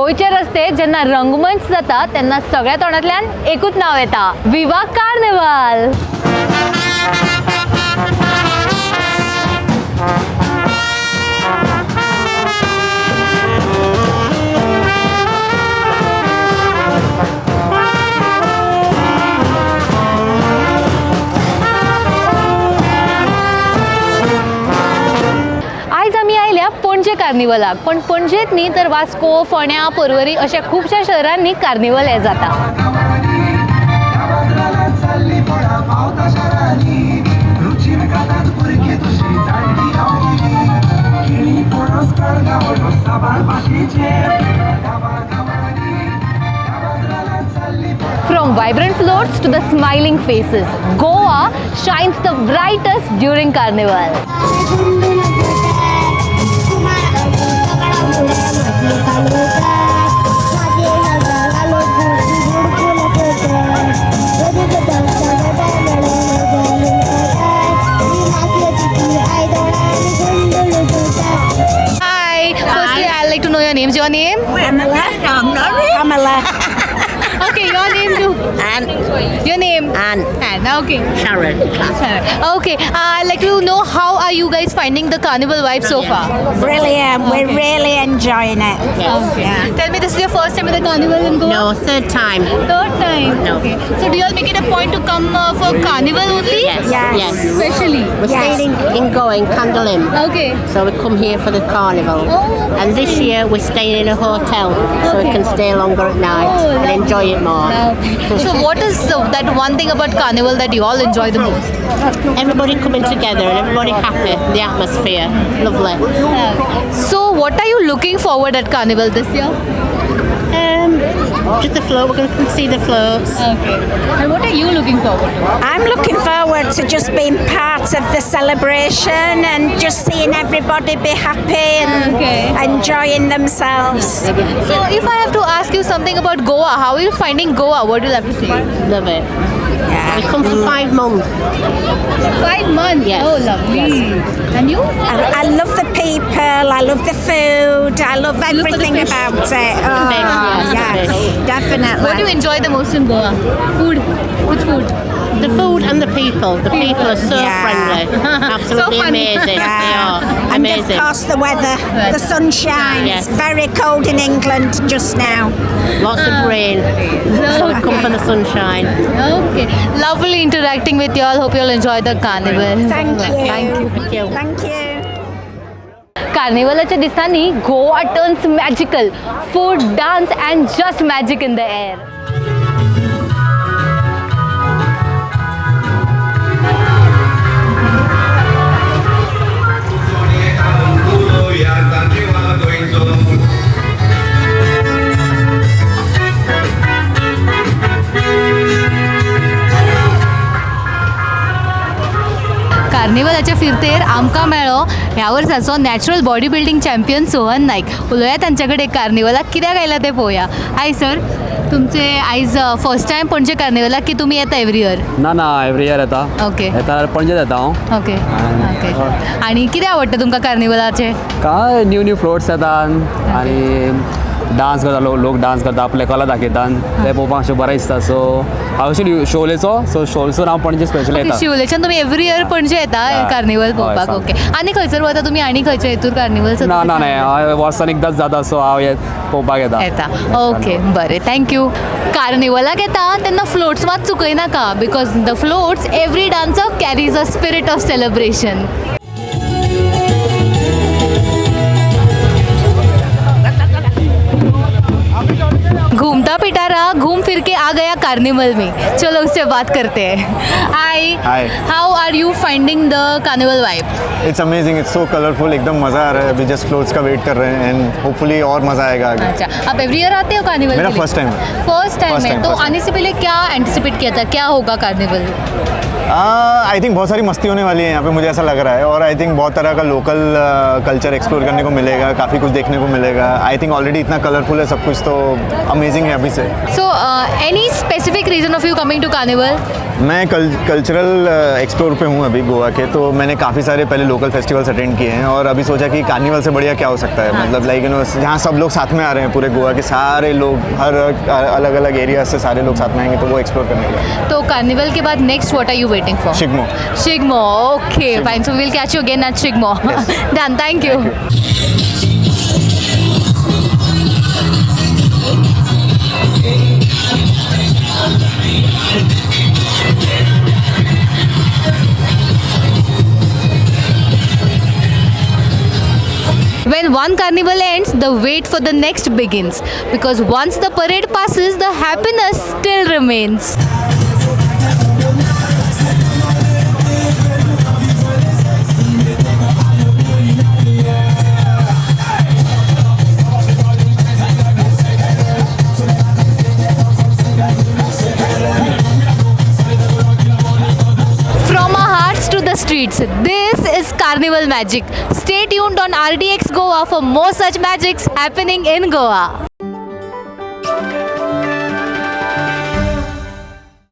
गोंयचे रस्ते जेन्ना रंगमंच जाता तेन्ना सगळ्या तोंडांतल्यान एकूच नांव येता, विवा कार्निवाल. आयज आमी आयल्या पणजे कार्निवलाक, पण पणजेत न्ही तर वास्को, फोंड्या, पर्वरी अशा खुबश्या शहरांनी कार्निवल हे जाता. From vibrant floats to the smiling faces, Goa shines the brightest during Carnival. Hi, firstly I'd like to know your names. Your name? Pamela. Okay, your name too. Anne. Your name? Anne. Anne. Okay. Sharon. Okay, I'd like to know how are you guys finding the carnival vibe so far? Brilliant. We're really enjoying it. Yes. Yeah. Tell me, this is your first time at the carnival in Goa? No, third time. Third time. No. Okay. So do you all make it a point to come for carnival only? Yes. Yes. Yes. Especially. We're Yes. staying in Goa, in Candolim. Okay. So we come here for the carnival. Oh, and this year we're staying in a hotel so we Okay. can stay longer at night Oh, and lovely. enjoy it more. Lovely. So what is that one thing about carnival that you all enjoy the most? Everybody coming together and everybody happy. The atmosphere, lovely. So what are you looking forward at carnival this year? Just the float. We're going to come see the floats. Okay. And what are you looking forward to? I'm looking forward to just being part of the celebration and just seeing everybody be happy and Okay. enjoying themselves. So if I have to ask you something about Goa, how are you finding Goa? What do you have to say? Love it. Yeah. We come for 5 months. 5 months. Yes. Oh, lovely. Yes. And you? I love the people, I love the food, I love Look for the everything fish. about it. Oh, Fish, yes, the yes, fish. definitely. What do you enjoy the most in Goa? Food. Which food? The food and the people. The people are so Yeah. friendly. Absolutely So funny. amazing. They are And amazing. of course the weather, the sunshine. Yes. It's very cold in England just now. Lots of rain. So we come for the sunshine. Okay. Lovely interacting with you all. Hope you all enjoy the carnival. Thank you. Thank you. Thank you. Thank you. कार्निवलाच्या दिसांनी Goa turns magical. Food, dance and just magic in the air. कार्निवलाच्या फिरतेर आमकां मेळ्ळो ह्या वर्साचो natural body building champion Sohan Naik. उलोवया तांचे कडेन कार्निवलाक कित्याक आयला तें पळोवया. हाय सर, तुमचे आयज फर्स्ट टायम पणजे कार्निवलाक की तुमी येता एवरी इयर? ना ना, एवरी इयर येता. ओके. येता जाल्यार पणजेच येता हांव. Okay okay. आनी कितें आवडटा तुमकां कार्निवलाचें? काय न्यू न्यू फ्लोट्स येता आनी डान्स करता लोक, लोक डान्स करता, आपले कला दाखयतात, ते पळोवपाक मातशें बरें दिसता. सो हांव एक्चुली शोलेचो, सो शोलसून हांव पणजे स्पेशल येता. शिवलेच्यान तुमी एवरी इयर पणजे येता हय. कार्निवल हय, पळोवपाक? सारकें. ओके. आनी खंयसर वता तुमी आनी खंयच्या हितूर कार्निवल? ना ना ना, हांव वर्सान एकदांच जाता, सो हांव येत पळोवपाक येता. येता. ओके, बरें, thank you. कार्निवलाक येता तेन्ना फ्लोट्स मात चुकयनाका, because the floats every dancer carries a spirit of celebration. घूमता पिटारा घूम फिर के आ गया कार्निवल में. चलो उससे बात करते हैं. Hi. Hi. How are you finding the carnival vibe? It's amazing, it's so colourful, एकदम मज़ा आ रहा है. अभी जस्ट फ्लोट्स का वेट कर रहे हैं एंड होपफुली और मज़ा आएगा आगे. अच्छा, आप एवरी ईयर आते हो कार्निवल? मेरा first time है. फर्स्ट टाइम First है time, तो first time. आने से पहले क्या एंटिसिपेट किया था, क्या होगा कार्निवल? I think बहुत सारी मस्ती होने वाली है यहाँ पे, मुझे ऐसा लग रहा है. और I think बहुत तरह का लोकल कल्चर एक्सप्लोर करने को मिलेगा, काफ़ी कुछ देखने को मिलेगा. I think already इतना कलरफुल है सब कुछ, तो अमेजिंग है अभी से। So any specific reason of you coming to Carnival? मैं कल्चरल एक्सप्लोर पे हूँ अभी गोवा के, तो मैंने काफ़ी सारे पहले लोकल फेस्टिवल्स अटेंड किए हैं और अभी सोचा कि कार्निवल से बढ़िया क्या हो सकता है। मतलब लाइक you know, जहाँ सब लोग साथ में आ रहे हैं, पूरे गोवा के सारे लोग, हर अलग अलग एरिया से सारे लोग साथ में आएंगे, तो वो एक्सप्लोर करने के लिए। तो कार्निवल के बाद next what are you waiting for? Shigmo. Shigmo, okay, fine. So we'll catch you again at Shigmo. Yes. Done. Thank you. Thank you. When one carnival ends, the wait for the next begins, because once the parade passes, the happiness still remains. From our hearts to the streets, this is Carnival Magic. Stay tuned on RDX Goa for more such magics happening in Goa.